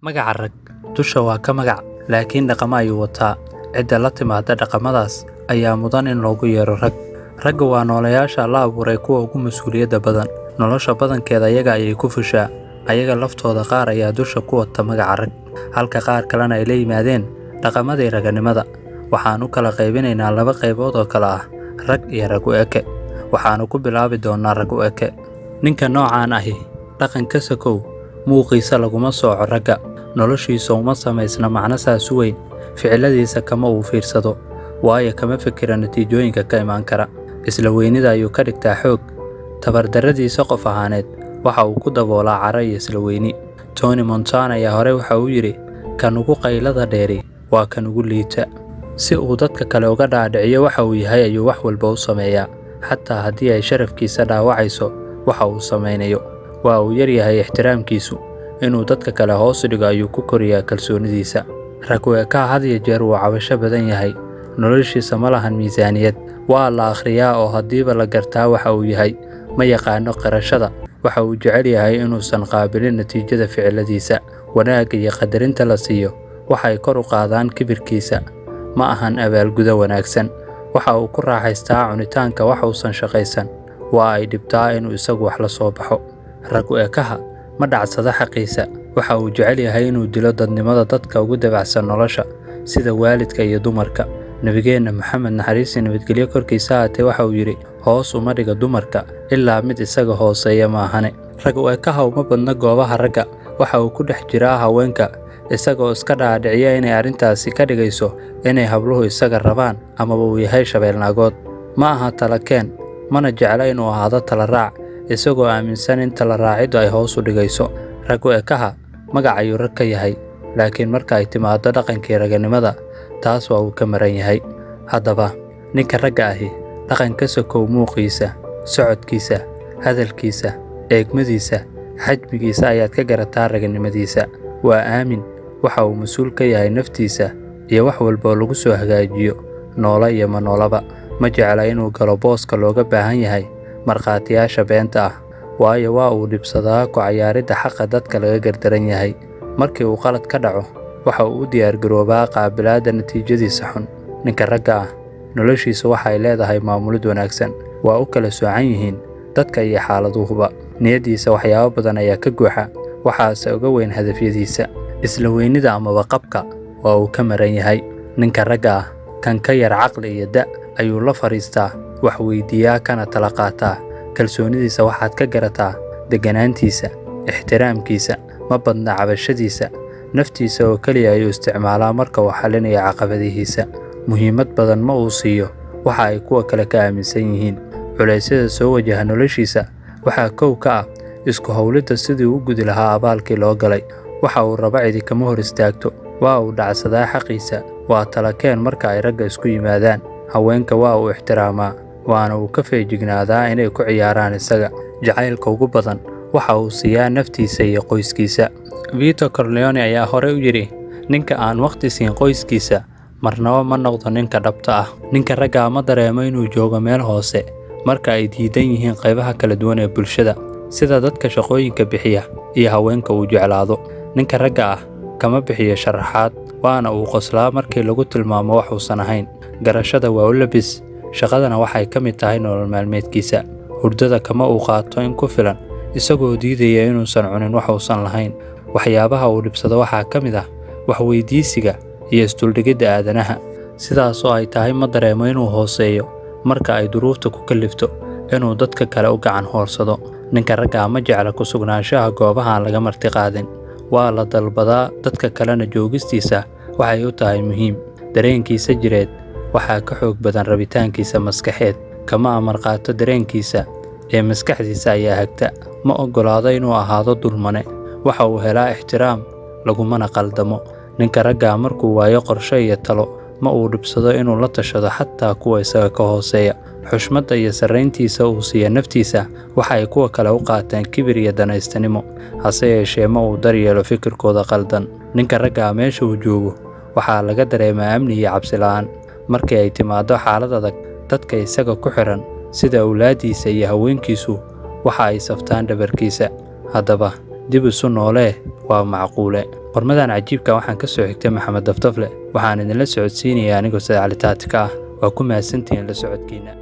Magaca rag dusha waa ka magac, laakiin dhaqamo ayuu wataa. Cidda la timaada dhaqamadaas ayaa mudan in loogu yeero rag. Ragga waa nooleyaasha la abuuray kuwa ugu mas'uuliyadda badan. Nolosha badankeeda ayaga ayay ku fushaa. Ayaga laftooda qaar ayaa dusha ku wata magaca rag, halka qaar kalena ay la yimaadeen dhaqamadii raganimada. Waxaan u kala qaybinaynaa laba qaybood oo kala ah rag iyo rag u eke. Waxaanu ku bilaabi doonaa rag u eke. Ninka noocaan ahi dhaqan ka sokow, muuqiisa laguma sooco ragga. Noloshiisa uma samaysna macno saas u weyn. Ficiladiisa kama uu fiirsado, waayo kama fikiro natiijooyinka ka imaan kara. Isla weynida ayuu ka dhigtaa xoog. Tabardarradiisa qof ahaaneed waxa uu ku daboolaa caro iyo isla weyni. Tony Montana ayaa hore waxa uu yidhi, "Kan ugu qaylada dheeri waa kan ugu liita." Si uu dadka kale uga dhaadhiciyo waxa uu yahay ayuu wax walba u sameeyaa, xataa haddii ay sharafkiisa dhaawacayso waxa uu samaynayo. Waa uu yar yahay ixtiraamkiisu. Inuu dadka kale hoos u dhigo ayuu ku koriyaa kalsoonidiisa. Rag u ekaha had iyo jeer wuu cabasho badan yahay. Noloshiisa ma lahan miisaaniyad. Waa la akhriyaa oo haddiiba la gartaa waxa uu yahay. Ma yaqaano qirashada. Waxa uu jecel yahay inuusan qaabilin natiijada ficiladiisa. Wanaagga iyo qadarinta la siiyo waxay kor u qaadaan kibirkiisa. Ma ahan abaalgudo wanaagsan. Waxa uu ku raaxaystaa cunitaanka wax uusan shaqaysan. Waa ay dhibtaa inuu isagu wax la soo baxo. Rag u ekaha ma dhacsado xaqiisa. Waxa uu jecel yahay inuu dilo dadnimada dadka ugu dabacsan nolosha, sida waalidka iyo dumarka. Nabigeenna Maxamed naxariis iyo nabadgelyo korkiisa ahaatee waxa uu yidhi, "Hoos uma dhiga dumarka ilaa mid isaga hooseeya maahane." Rag u ekaha uma badna goobaha ragga. Waxa uu ku dhex jiraa haweenka, isagoo iska dhaadhiciya inay arrintaasi ka dhigayso inay habluhu isaga rabaan amaba uu yahay shabeelnaagood. Ma aha talo keen, mana jecla inuu ahaado talo raac, isagoo aaminsan in talo raaciddu ay hoos u dhigayso. Rag u ekaha magac ayuu rag ka yahay, laakiin marka ay timaado dhaqankii raganimada, taas waa uu ka maran yahay. Haddaba, ninka ragga ahi dhaqan ka sokow muuqiisa, socodkiisa, hadalkiisa, eegmadiisa, xajmigiisa ayaad ka garataa raganimadiisa. Waa aamin, waxa uu mas'uul ka yahay naftiisa iyo wax walba oo lagu soo hagaajiyo, noole iyo ma noolaba. Ma jecla inuu galo booska looga baahan yahay markhaatiyaasha beenta ah, waayo waa uu dhibsadaa ku cayaaridda xaqa dadka laga gardaran yahay. Markii uu qalad ka dhaco, waxa uu u diyaargaroobaa qaabilaadda natiijadiisa xun. Ninka ragga ah noloshiisa waxa ay leedahay maamulid wanaagsan. Waa u kala soocan yihiin dadka iyo xaaladuhuba. Niyaddiisa waxyaabo badan ayaa ka guuxa, waxaase uga weyn hadafyadiisa. Isla weynida amaba qabka waa uu ka maran yahay. Ninka ragga ah kan ka yar caqli iyo da' ayuu la fadhiistaa, wax weydiiyaa kana tala qaataa. Kalsoonidiisa waxaad ka garataa degganaantiisa, ixtiraamkiisa, ma badna cabashadiisa. Naftiisa oo keliya ayuu isticmaalaa marka uu xallinayo caqabadihiisa. Muhiimad badan ma uu siiyo waxa ay kuwa kale ka aaminsan yihiin. Culeysyada soo wajaha noloshiisa waxaa kow ka ah isku hawlidda sidii uu u gudi lahaa abaalkii loo galay. Waxa uu rabo cidi kama hor istaagto. Waa uu dhacsadaa xaqiisa. Waa talo keen marka ay ragga isku yimaadaan. Haweenka waa uu ixtiraamaa, waana uu ka feejignaadaa inay ku ciyaaraan isaga. Jacaylka ugu badan waxa uu siiyaa naftiisa iyo qoyskiisa. Vito Corleone ayaa hore u yidhi, "Ninka aan waqti siin qoyskiisa marnaba ma noqdo ninka dhabta ah." Ninka ragga ah ma dareemo inuu joogo meel hoose marka ay diidan yihiin qaybaha kala duwan ee bulshada, sida dadka shaqooyinka bixiya iyo haweenka uu jeclaado. Ninka ragga ah kama bixiyo sharaxaad, waana uu qoslaa markii lagu tilmaamo wax uusan ahayn. Garashada waa u labis, shaqadana waxay ka mid tahay nolol maalmeedkiisa. Hurdada kama uu qaato in ku filan, isagoo diidaya inuusan cunin wax uusan lahayn. Waxyaabaha uu dhibsado waxaa ka mid ah wax weydiisiga iyo isduldhigidda aadanaha. Sidaas oo ay tahay ma dareemo inuu hooseeyo marka ay duruuftu ku kallifto inuu dadka kale u gacan hoorsado. Ninka ragga ah ma jecla ku sugnaanshaha goobaha aan laga martiqaadin. Waa la dalbadaa, dadka kalena joogistiisa waxay u tahay muhiim. Dareenkiisa jireed waxaa ka xoog badan rabitaankiisa maskaxeed. Kama amar qaato dareenkiisa ee maskaxdiisa ayaa hagta. Ma oggolaado inuu ahaado dulmane. Waxa uu helaa ixtiraam, lagumana qaldamo. Ninka ragga ah markuu waayo qorshe iyo talo, ma uu dhibsado inuu la tashado xataa kuwa isaga ka hooseeya. Xushmadda iyo sarreyntiisa uu siiyo naftiisa waxa ay kuwa kale u qaataan kibir iyo danaystanimo. Hase yeeshee ma uu daryeelo fikirkooda qaldan. Ninka ragga ah meesha uu joogo waxaa laga dareemaa amni iyo cabsi la'aan. Markii ay timaado xaalad adag, dadka isaga ku xiran sida awlaaddiisa iyo haweenkiisu waxa ay saftaan dhabarkiisa. Haddaba, dib isu noolee waa macquule. Qormadan cajiibka waxaan ka soo xigtay Maxamed Daftafle, waxaan idinla socodsiinayaa anigoo Said Cali Taatika ah. Waa ku mahadsantihiin la socodkiina.